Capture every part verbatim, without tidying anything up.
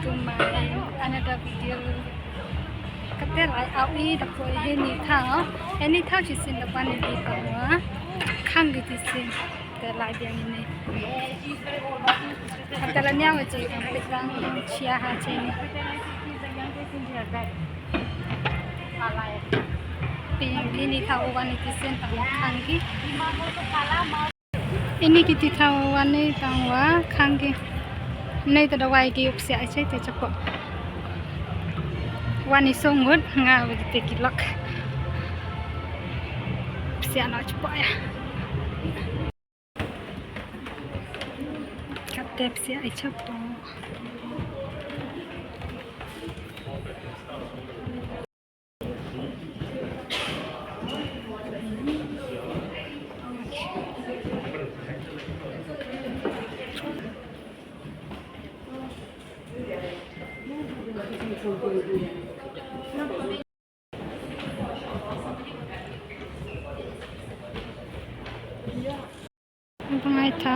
My another video. Kate lai au i da poi heni thaw. Heni thaw chi sin da pan ni di thaw. Khang di chi sin. Te lai biang ini. Kate la niang chi kan pit lang chia ha chi ni. Ping heni thaw wan ni chi sin tang khang ki. Ini kiti thaw wan ni tang wa khang ki. Nei ta dawai ki uk sia ai chai te chapo. Wan ni song ngut nga wa te ki lok. Sia na chapo ya. Kate sia ai chapo. Bang ai ta.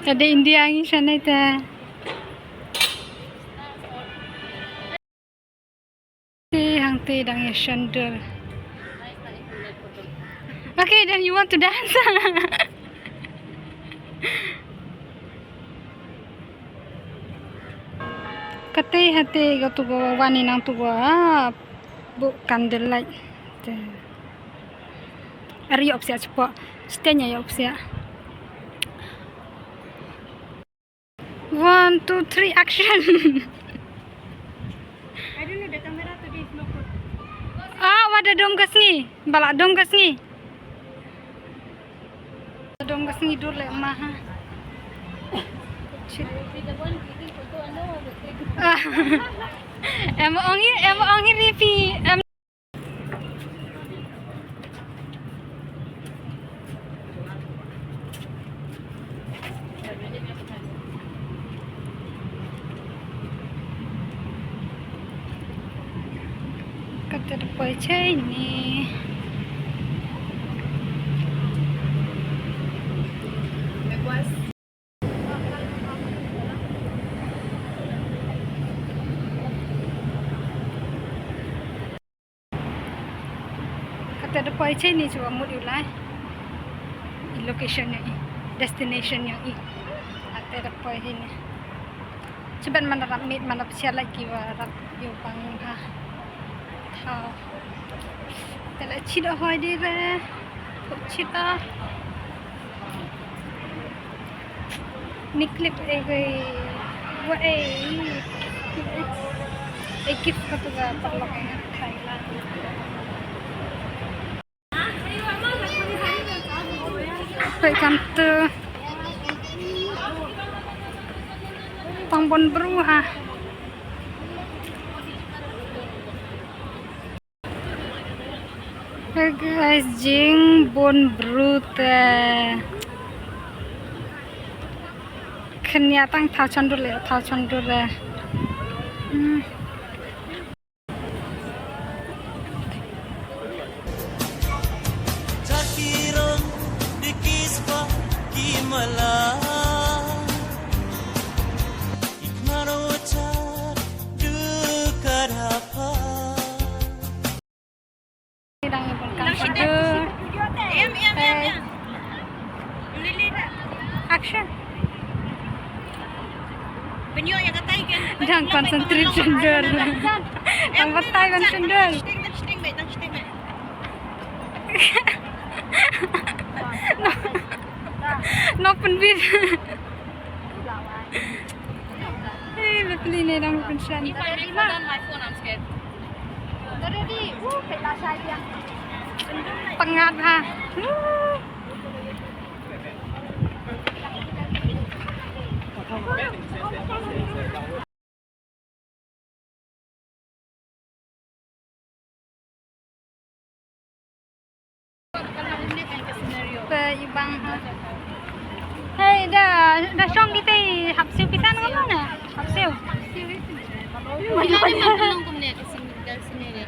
Ka dei India ngi shanai ta. Te hangte dang ïa shandor. Okay, then you want to dance? Kate hate ko tu ko wani nang tu ko, ah, bu candle light. Te. Ari opsia cepat. Stand ya opsia. One, two, three, action. I don't know, the camera today is not good. Ah, wada dom ka sngi. Bala dom ka sngi. Dom ka sngi dur le ma ha. Shit. Ah. Em ong hi, em ong hi ripi. Em Kata da poi chai ni. Kata da poi chai ni chuwa mut yu lai. I location ya i. Destination ya i. Kata da poi chai ni. Chiban mana rap mit mana psiat lagi wa rap yu pang ha. Thaw. Te la chit a hoi di re. Chit a. Ni clip e goi wa e. E gift ka tu ga paralok e Thailand. Pek kam tu. Pang bon bru ha. Hey guys, jing bon bru te. Khnia tang thaw chandur le, thaw chandur le. Hmm. Dang ïa pun kam shador. Em, em, em, em. Lili da. Action. Dang concentrate shador. Dang batai ban shador. Shting, shting, shting, shting. No. No pynbit. Eh, bapli ne dang pynshai. If I make fun on my phone, I'm scared. Ready? Woo, pela shai dia. Pengat ha. Woo. Pe ibang ha. Hey, da, da shong kita i hap siu kita ngam na? Hap siu. Ila ni man tulung kumne ka scenery.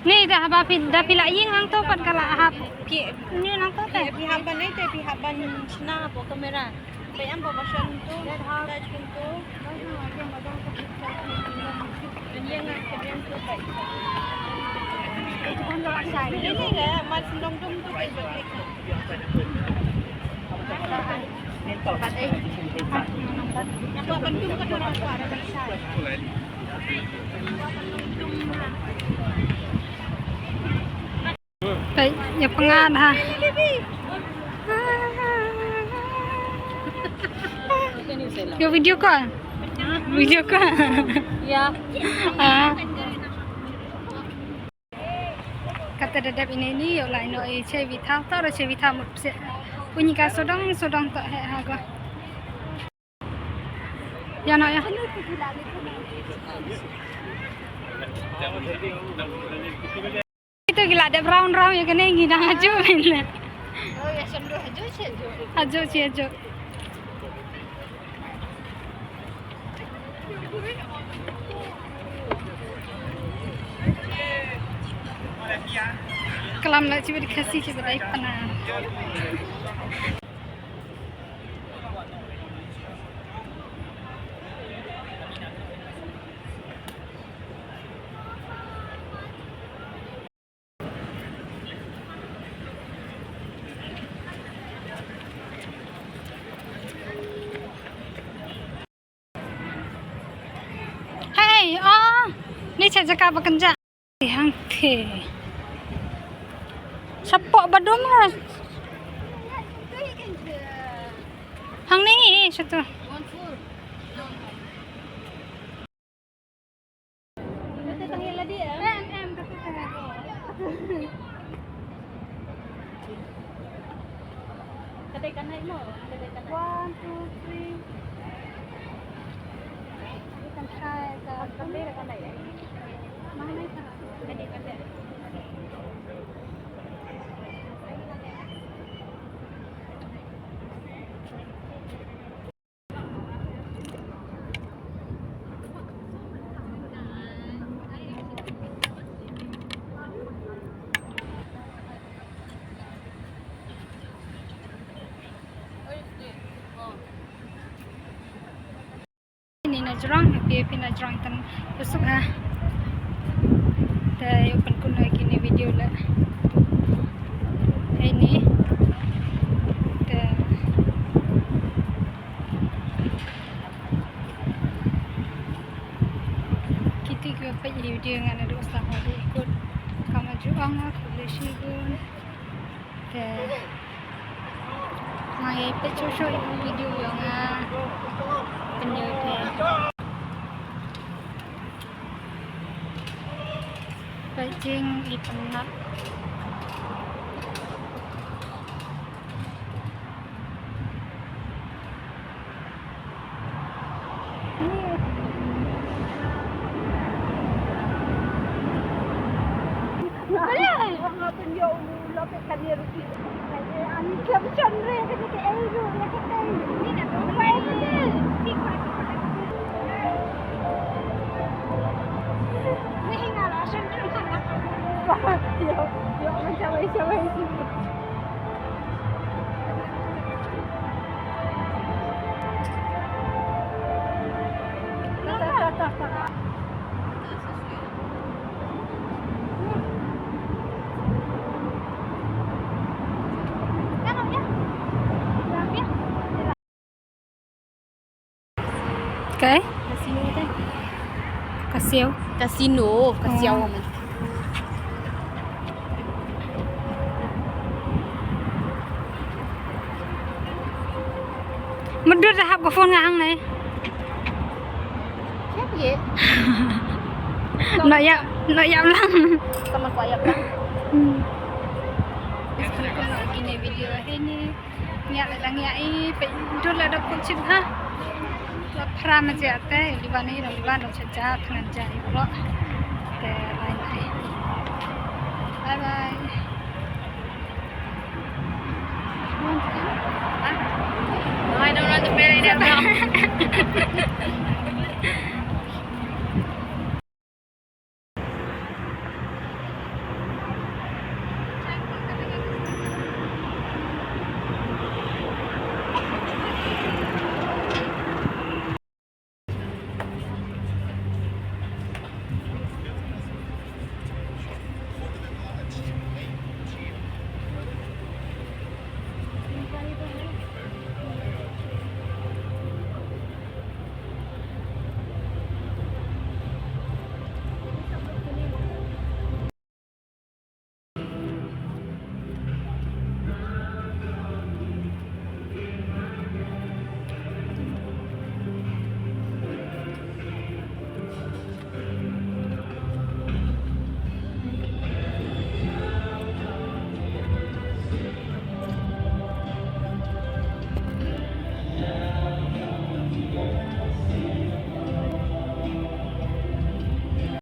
Ni da haba phi, da phi la ïeng hangto pat ka la hap. Phi, ni hangto te. Phi hap ban, ni te phi hap ban shna hapoh kamera. Phi em ba ba shon to, da shon to. Ni nga kamera to phi. Ni ni ga mar sendong dum to phi. Peit, ïa pyngan ha. Ïa video call. Video call. Ïa. Ah. Kata da dep ine ni, ïoh lai noh i Chevy thaw, thaw da Chevy thaw mut pse. Kunyi ka sodong, sodong to he ha go. Ïa noh ïa. Ito ki la dep round round ïa kane ngi dang hajuh. Oh, ïa shen do hajuh, shen do. Hajuh, shen hajuh. Klam la chibat Khasi chibat ai pana. Hei, oh, ni cha jaka ba kynja. Hangte. Shapoh ba dum ha. Hangne, shatu. One, two, three. You can try the Ni na jrong, phi, phi na jrong tang busuk ha. Te ïa pynkuno kine video la. Hei ni. Te kiti ki peit video nga na du sa ho di ikut. Kama ju ong ha kule shi gun. Te nga ïa peit shuh shuh video ïa nga. Pynjur te. Peit jing i pynlap. Kai? Kasino te. Kasio. Kasino, kasio. Oh. Mudut da hap ka phone nga hangne. Siap ye. No ïap, no ïap lang. Sama ko ïap lang. Hmm. Kine video ini. Ngiah la dang ngiah i, peit dur la da kut chip ha. La phra ma jia te, liban i, liban dong cha ja, thngan ja i bro. Te bye bye. Bye bye. Bye. Bye, don't run the ferry there, bro.